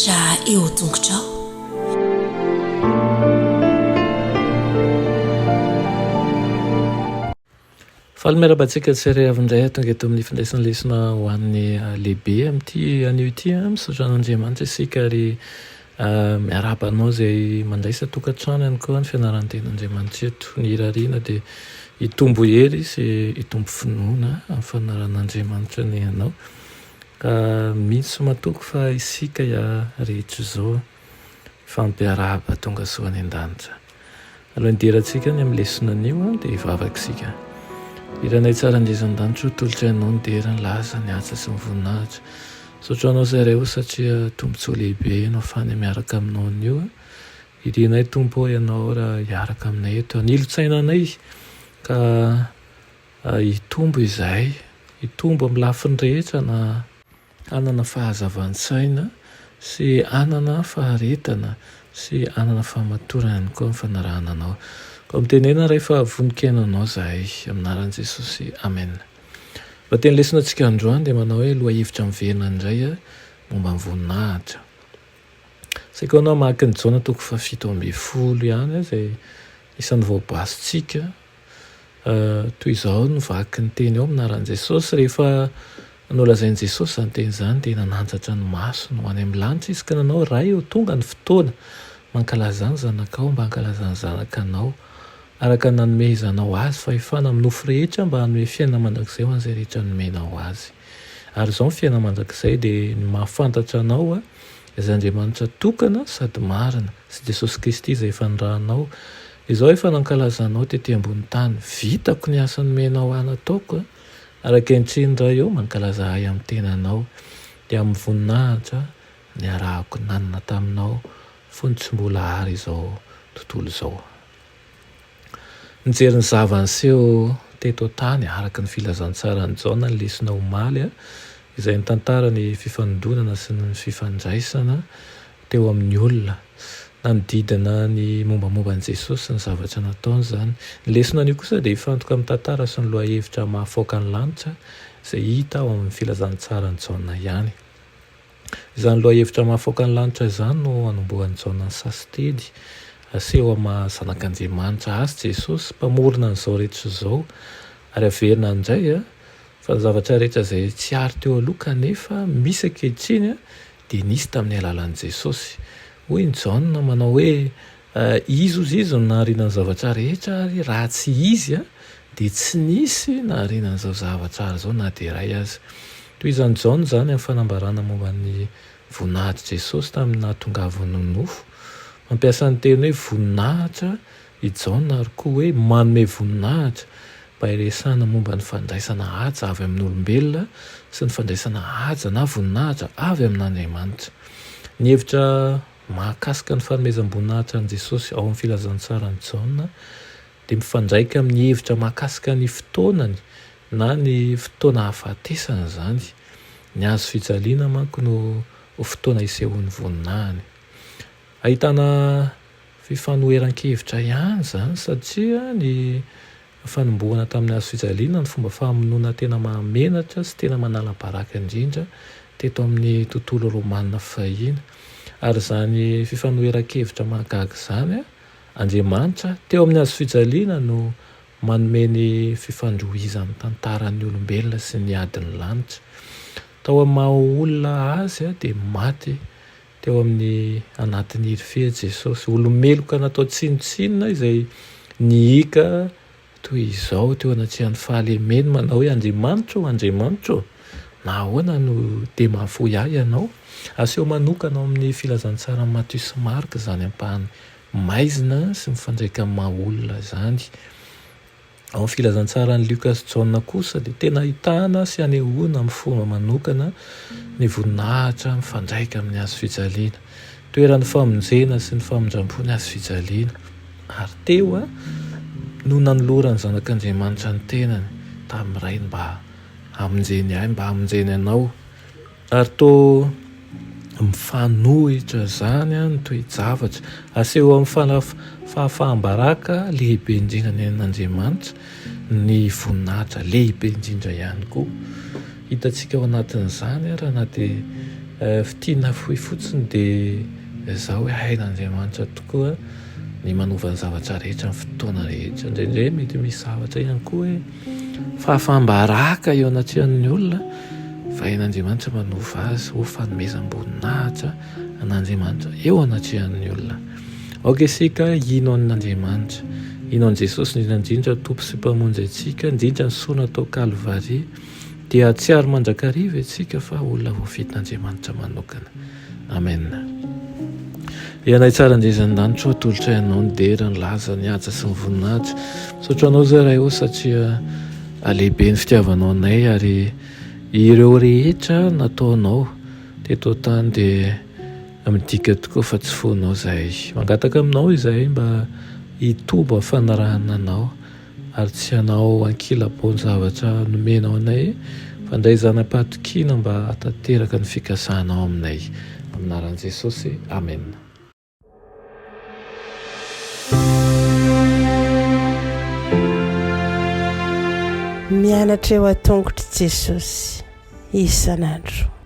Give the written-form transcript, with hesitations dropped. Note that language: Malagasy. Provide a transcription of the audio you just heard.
Peratra eo tongotrao. Faly miarahaba antsika tsirairay avy indray tonga eto amin'ny fandraisana lesona ho an'ny lehibe amin'ity anio ity. Misaotra an'Andriamanitra isika ary miarahaba anao izay mandray isan-tokantrano ihany koa ny fianaran'ny tenin'Andriamanitra eto. Ny irariana dia hitombo hery sy hitombo finoana amin'ny fanaran'Andriamanitra ny anao. Ka mino sy matoky fa isika rehetra izao Hifampiarahaba tonga soa any an-danitra. Alohan'ny hidirantsika any amin'ny lesona anio dia hivavaka isika. Hiranay tsara indrindra an-danitra ho tolotra Ianao ny dera, ny laza, ny haja sy ny voninahitra. Misaotra Anao izahay Ray o satria tombontsoa lehibe no ahafahana miaraka Aminao anio. Irinay Tompo o Ianao raha hiaraka aminay eto, hanilo-tsaina anay ka hitombo izahay, hitombo amin'ny lafiny rehetra na hanana fahazavan-tsaina sy hanana faharetana sy hanana fahamatorana ihany koa amin'ny fanarahana Anao. Koa mitenena Ray fa vonon-kiaino Anao izahay. Amin'ny anaran'i Jesosy. Amena. Raha teny lesona antsika androany dia manao hoe lohahevitra miverina indray momba ny voninahitra. Saika ho anao hamaky ny Jaona toko fahafito ambin'ny folo ihany izay isan'ny voabasintsika. Toy izao no vaky ny teny ao amin'ny anaran'i Jesosy, rehefa nolazain'i Jesosy izany teny izany dia nanandratra ny masony ho any amin'ny lanitra izy ka nanao, Ray ô, tonga ny fotoana, mankalazà ny Zanakao mba hankalazan'ny Zanaka anao, araka ny nanomezanao azy fahefana amin'ny nofo rehetra mba hanome fiainana mandrakizay ho an'izay rehetra nomenao azy. Ary izao ny fiainana mandrakizay dia ny mahafantatra anao, izay Andriamanitra tokana sady marina, sy Jesosy Kristy izay efa nirahanao. Izao efa nankalazanao tety ambony tany, vitako ny asa nomenao ahy nataoko, ary ankehitriny Ray ô, mankalaza ahy amin'ny tenanao, dia amin'ny voninahitra niarahako nanana taminao fony tsy mbola ary izao tontolo izao. Nijery ny zava-niseho teto an-tany araka ny filazantsaran'i Jaona ny lesona omaly, izay nitantara ny fifanondronana sy ny fifandraisana teo amin'ny olona. Nanodidina ny mombamomba an'i Jesosy sy ny zavatra nataony izany. Ny lesona anio kosa dia hifantoka amin'ny tantara sy ny lohahevitra mahafaoka ny lanitra izay hita ao amin'ny Filazantsaran'i Jaona ihany. Izany lohahevitra mahafaoka ny lanitra izany no anombohan'i Jaona ny sasiteny. Aseho amin'ny maha Zanak'Andriamanitra azy Jesosy, Mpamorona an'izao rehetra izao. Ary averina indray fa ny zavatra rehetra izay tsy ary teo aloha kanefa misy ankehitriny dia nisy tamin'ny alalan'i Jesosy. Hoy i Jaona manao hoe, Izy hozy izy no nahariana ny zavatra rehetra ary raha tsy Izy dia tsy nisy nahariana an'izao zavatra ary izao na dia iray aza. Tohizan'i Jaona izany amin'ny fanambarana momba ny voninahitr'i Jesosy tamin'ny nahatongavany ho nofo. Mampiasa ny teny hoe voninahitra i Jaona ary koa hoe manome voninahitra mba hiresahana momba ny fandraisana haja avy amin'olombelona sy ny fandraisana haja na voninahitra avy amin'Andriamanitra. Ny hevitra mahakasika ny fanomezam-boninahitra an'i Jesosy ao amin'ny Filazantsaran'i Jaona dia mifandraika amin'ny hevitra mahakasika ny fotoanany na ny fotoana hahafatesany izany. Ny hazo fijaliana manko no ho fotoana isehoan'ny voninahiny. Ahitana Fifanoheran-kevitra ihany izany satria ny fanombohana tamin'ny hazo fijaliana no fomba famonoana tena mahamenatra sy tena manala baraka indrindra teto amin'ny tontolo romana fahiny. Ary izany fifanoheran-kevitra mahagaga izany, Andriamanitra teo amin'ny hazo fijaliana no manome ny fifandrohizan'ny tantaran'ny olombelona sy ny adin'ny lanitra. Tao amin'ny maha olona azy dia maty Teo amin'ny anatin'ny hirifehy Jesosy, olo-meloka natao tsinontsinona izay nihiaka toy izao teo anatrehan'ny fahalemeny manao hoe, Andriamanitro ô, Andriamanitro ô, nahoana no dia mahafoy ahy Ianao? Aseho manokana ao amin'ny filazantsaran'i Matio sy Marka izany ampahany maizina sy mifandraika amin'ny maha-olona izany. Ao amin'ny filazantsaran'i Lioka sy Jaona kosa dia tena ahitana sy anehoana amin'ny fomba manokana ny voninahitra mifandraika amin'ny hazo fijaliana. Toeran'ny famonjena sy ny famindram-po ny hazo fijaliana. Ary teo no nanoloran'ny Zanak'Andriamanitra ny tenany tamin'ny Rainy mba hamonjeny ahy, mba hamonjeny anao. Ary toa mifanohitra izany ny toe-javatra. Aseho amin'ny fahafaham-baraka lehibe indrindra ny ain'Andriamanitra ny voninahitra lehibe indrindra ihany koa. Hitantsika ao anatin'izany ary na dia Fintinina fohy fotsiny dia izao hoe hain'Andriamanitra tokoa ny manova ny zavatra rehetra amin'ny fotoana rehetra. Indraindray mety misy zavatra ihany koa hoe fahafaham-baraka eo anatrehan'ny olona fa hain'Andriamanitra manova azy ho fanomezam-boninahitra an'Andriamanitra eo anatrehan'ny olona. Aoka isika hino an'Andriamanitra, hino an'i Jesosy indrindra indrindra Tompo sy Mpamonjy antsika, indrindra ny soa natao Kalvary. Dia hahatsiaro mandrakariva isika fa olona voafidin'Andriamanitra manokana. Amen. Ry Anay tsara indrindra any an-danitra ô, atolotray Anao ny dera, ny laza, ny haja sy ny voninahitra. Misaotra Anao izay Ray ô satria lehibe ny fitiavanao anay ary ireo rehetra nataonao teto an-tany dia midika tokoa fa tsy foinao izahay. Mangataka aminao izahay mba hitombo amin'ny fanarahana Anao. Ary tsy hanao ankilabao ny zavatra nomenao anay, fa handray izany am-pahatokiana mba hahatanteraka ny fikasanao aminay. Amin'ny anaran'i Jesosy, amena. Mianatra eo an-tongotr'i Jesosy isan'andro.